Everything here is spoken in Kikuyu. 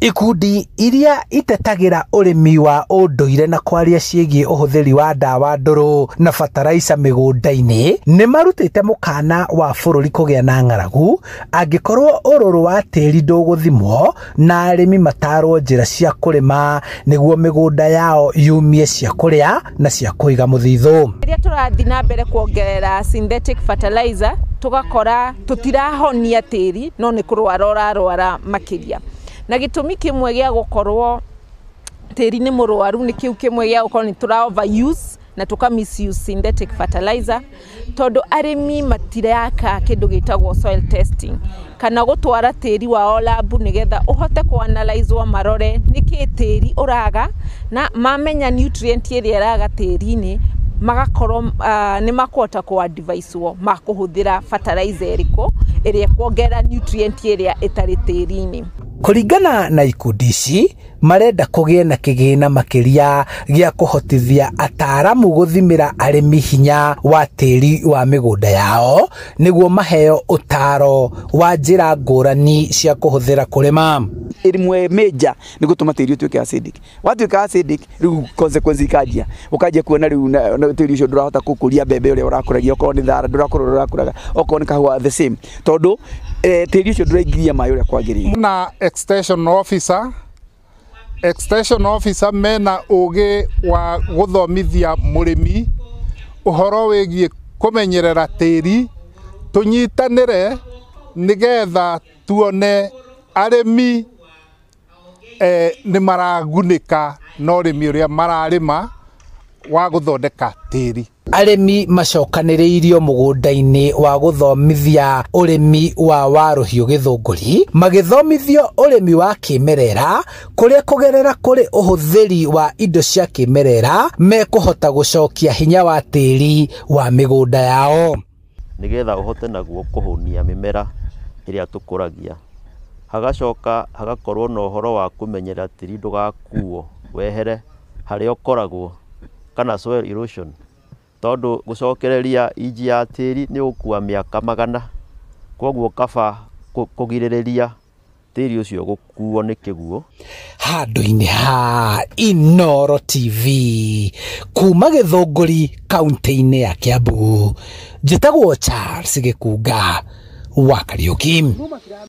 Ikundi iria itetagĩra ũrĩmi wa ũndũire na kwaria ciĩgiĩ ũhũthĩri wa ndawa ndũrũ na bataraica mĩgũnda-inĩ nĩ marutĩte mũkana wa bũrũri kũgĩa na ng'aragu angĩkorwo ũrũrũ wa tĩri ndũgũthimwo na arĩmi matarwo njĩra cia kũrĩma nĩguo mĩgũnda yao yumie cia kũrĩa na cia kũiga mũthithũ. Rĩrĩa tũrathiĩ na mbere kuongerera synthetic fertilizer, tũgakora tũtirahonia tĩri no nĩ kũrwara ũrarwara makĩria. Na gĩtũmi kĩmwe gĩa gũkorwo tĩri nĩ mũrwaru nĩ kĩu kĩmwe gĩa gũkorwo nĩ tũra overuse na tũka misuse synthetic fertilizer, tondũ arĩmi matireka kĩndũ gĩtagwo soil testing kana gũtwara tĩri wao lab nĩgetha ũhote kũ-analyzwo marore nĩkĩ tĩri ũraga, na mamenya nutrient ĩrĩa ĩraga tĩri-inĩ magakorwo nĩ makũhota kũ-advicewo makũhũthĩra fertilizer ĩrĩkũ ĩrĩa ĩkuongerera nutrient ĩrĩa ĩtarĩ tĩri-inĩ. Kũringana na ikundi ici, marenda kũgĩe na kĩgĩna makĩria gĩa kũhotithia ataaramu gũthimĩra arĩmi hinya wa tĩri wa mĩgũnda yao nĩguo maheo ũtaaro wa njĩra ngũrani cia kũhũthĩra kũrĩma. Ĩmwe major nĩ gũtũma tĩri ũtuĩke acidic. Watuĩka acidic, rĩu consequence ikanjia, ũkanjia kuona rĩu na tĩri ũcio ndũrahota gũkũria mbembe ũrĩa ũrakũragia, okorwo nĩ thara ndũrakũra ũrĩa ũrakũraga, okorwo nĩ kahũa the same, tondũ tĩri ũcio ndũraingĩria maĩ ũrĩa kwagĩrĩire. Na extension officer, extension officer mena ũgĩ wa gũthomithia mũrĩmi ũhoro wĩgiĩ kũmenyerera tĩri, tũnyitanĩre nĩgetha tuone arĩmi nĩ maragunĩka na ũrĩmi ũrĩa mararĩma wa gũthondeka tĩri. Arĩmi macokanĩrĩirio mũgũnda-inĩ wa gũthomithia ũrĩmi wa warũhiũ Gĩthũngũri, magĩthomithio ũrĩmi wa kĩmerera kũrĩa kũgerera kũrĩ ũhũthĩri wa indo cia kĩmerera mekũhota gũcokia hinya wa tĩri wa mĩgũnda yao. Nĩgetha ũhote naguo kũhũnia mĩmera ĩrĩa tũkũragia. Hagacoka hagakorwo na ũhoro wa kũmenyerera tĩri ndũgakuo wehere harĩa ũkoragwo, kana soil erosion, tondũ gũcokereria inji ya tĩri nĩ ũgũkua mĩaka magana, koguo kaba kũgirĩrĩria tĩri ũcio gũkuo nĩ kĩguũ. Handũ-inĩ ha Inooro TV kuma Gĩthũngũri kaunti-inĩ ya Kiambu, njĩtagwo Charles Gĩkunga wa Kariũki.